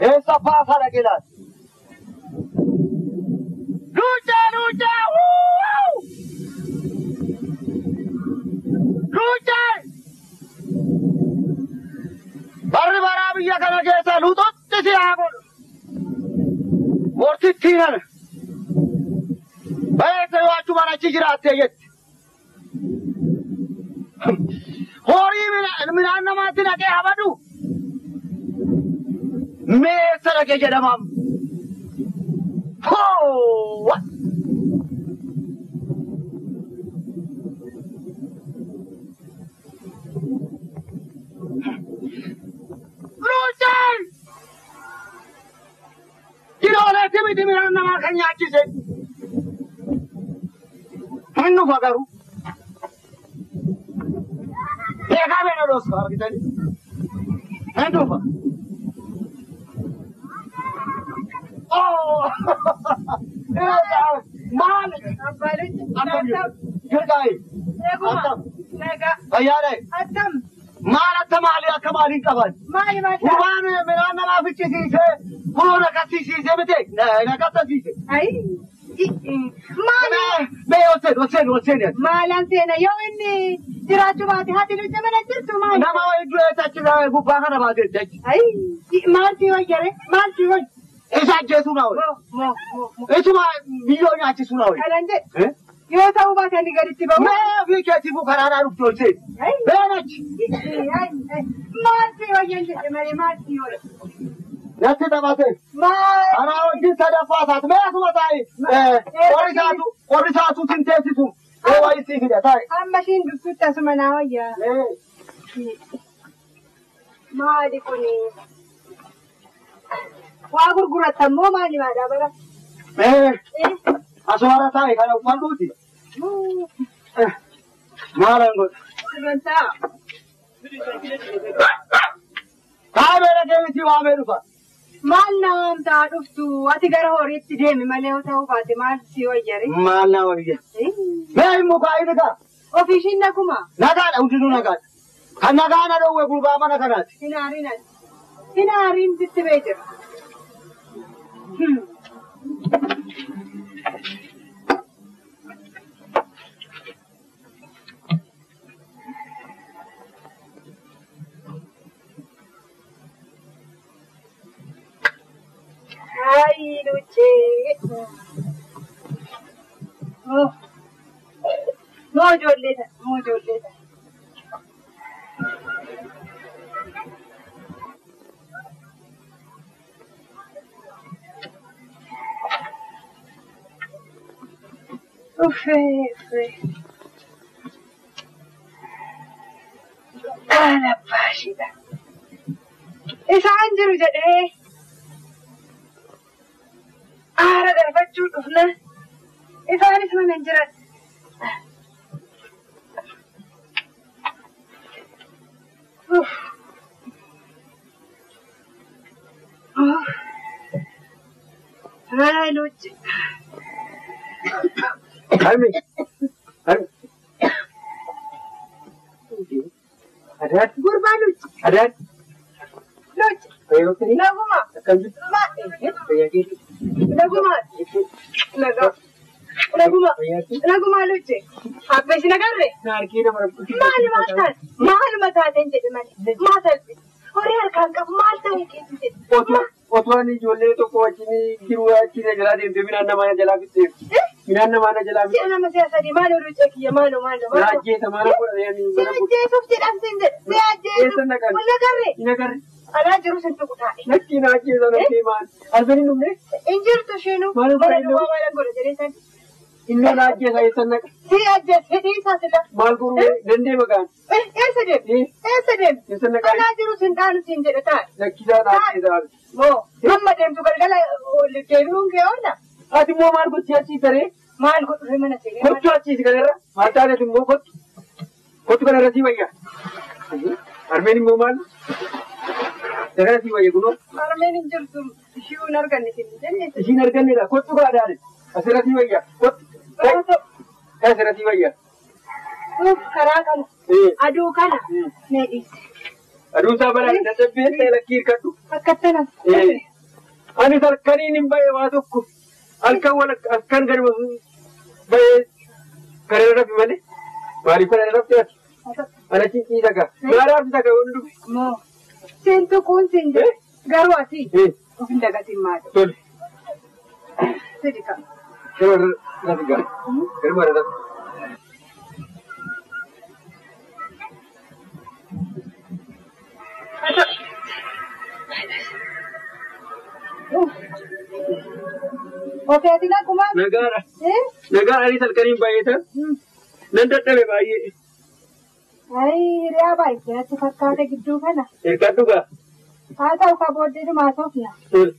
Eessa abbaa dhaqee laata? Luuccee luuccee! Luuccee! Barri baraa biyya kana keessa luuxotti si haa godhu. Mortittii nana. Bayeessa yoo achumaan achi jiraattee jetti. Horii midhaan namaatti naqee habadu. Meessa dhaqee jedhamaam. Hoo! Luuccee! Jirooleetti miti midhaan namaa kan nyaachise. Hin dhufa garuu. Beekaa beena dhooska argitanii. Hin dhufa. Oh! Maal? Girgaayi. Eeguma. Nagaa. Fayyaadha. Attam. Maal atta maali akka maaliin qaban? Maali maal? Gurbaan midhaan namaa fichisiisee kunoo naqasiisiisee miti naqasasiise. Ayi. Maali? Mee ol seen ol seen ol. Maalaan seena yoo inni jiraachuu baate haati luucce mana jirtu maali? Nama wayii du'eessa achi gubbaa kana baateetti achi. Ayi. Maal si wayyare? Maal si wayya? Isa ajjeesuu naa wayya. Moo moo moo. Isuma biyyoo nyaachisuu naa wayya. Kanan jedhe. Yoo ta'uu baate ani gaditti ba'u. Mee ofii keetiifuu karaadhaa dhufte ol seen. Ayi. Been achi. Maal si wayyan jedhe malee maal si wayya? Natti taphate. Maal? Anaa wajjin sadaffaa isaati. Mee asuma taa'i. Qorri isaatu sin teessisu. Ee wayii sii fida taa'i. Amma ishiin dubsutti asuma naa wayya. Maali kuni? Waa gurgurattan moo maali maadhaa bara? Mee asumarra taa'i kana uffadhuuti. Maalan godha? Sirbantaa. Taa'i beela deemiti waamee dhufa. Maal na waamtaa dhuftu? Ati gara horiitti deemi malee yoo ta'uu baate maal si wayyare? Maal na wayya? Mee hin mukaa inni kaa? Ofii ishiin naguma. Nagaadha hundinuu nagaadha. Kan nagaa na dhoowwe gurbaa mana kanaati. Hin aariin ati. Hin aariin sitti bee jira. Ayi luuccee. Moo ijoollee tana, moo ijoollee tana. Uffee uffee. Alaabbaashiidha. Isaan jiru jedhee aara galfachuu dhufna. Isaanis mana hin jiran. Uff. Uff. Haa luucce. Harmi. Harmi. Adaad. Gurbaa luucce. Adaad. Luucce. Fayyooftanii? Naguma. Akkam jirtu? Fayyaa keetii? Naguma. Nagaa. Naguma. Naguma luucce. Abbeesi nagarre. Na harkee nama rabbi. Maal maal taate? Maaluma taateen jedhe malee. Maal salphise? Horii harkaan qabu maal ta'uu keetti jedhe. Otoo ani ijoollee tokko wajjin jiru achi na jalaa deemtee midhaan namaa na jalaa fixxeef. Midhaan namaa na jalaa Si'a nama si'a sadii maaloo luuccee kiyya maaloo maaloo Na maaloo. ajjeesa maal godha Si ajjeesuuf jedhamteen jedhe. Si ajjeesuuf. Eessa naqan? Wal nagarre. Hin agarre. Alaa jiru sin tuqu taa'e. Lakki na ajjeesa na kee maal? Halkan hin dhumne? Hin jirtu ishiinuu. Maal Mana godha duwwaa maalan godha jedhee san. Innoo na ajjeesa eessa naqa? Si ajjees fedhii isaa sila. Maal godhu dandee maqaan? Eessa deemte? Eessa deemte? Eessa naqaan? Alaa jiru sin dhaanu siin jedhe taa'e. Lakkisaa na ajjeesa. Moo amma deemtu galgala deebi'uun kee oola. Ati immoo maal gochii achii taree? Maal godhu mana seenee? Kottu achiisi kanarra. Maal taate ati immoo kottu? Kottu kanarra sii wayya. Harmeen immoo maal? Dagana sii wayya kunoo. Harmeen hin jirtu ishii hin arganne siin hin jenne. Ishiin argannedha. Kottu gaadhaadhe. Asirra sii wayya. Kottu. Asirra sii wayya. Uff karaa kana aduu kana mee dhiise. Aduun isaa balaa dadhabbii ta'e lakkii hirkadhu. Akkatti na. Anis halkaniin hin ba'e waa tokko. Halkan wal halkan gadi ba'ee kana irra rafi malee. Maaliif kana irra rafte ati? Ana cinciisa gaa. Maalaaf isa gaa wanni dhufe? Moo. Siin tuquun siin jedhe. Garuu ati of hin dagatin maali? Tole. Fidi ka. Garuma irra rafi gaa. Garuma irra rafi. Ofeeti naguma. Nagaadha. Nagaan anis halkaniin baay'eetan. Nan dadhabe baay'ee. Ayi hiriyaa baay'ee natti fakkaata gidduu kana. Hirkadhu gaa. Haa ta'u ka booddee dhumaa soofna. Tole.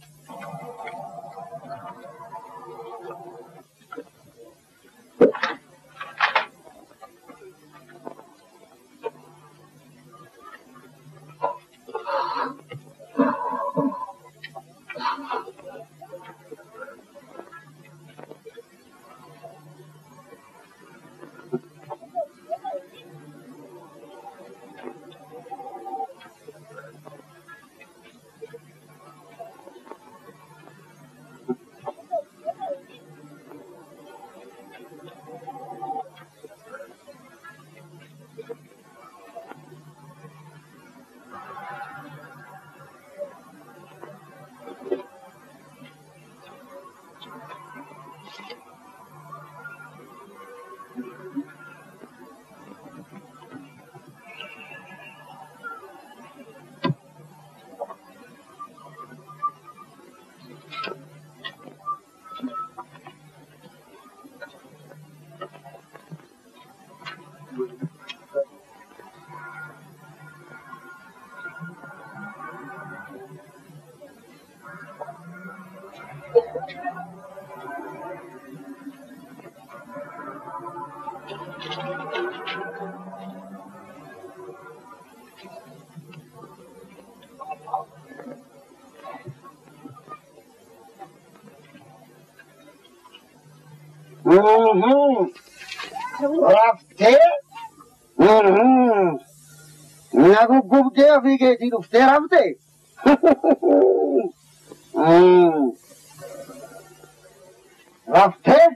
Raftee na guggubdee ofii keetii dhuftee raftee. Raftee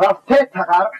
raftee taqaara.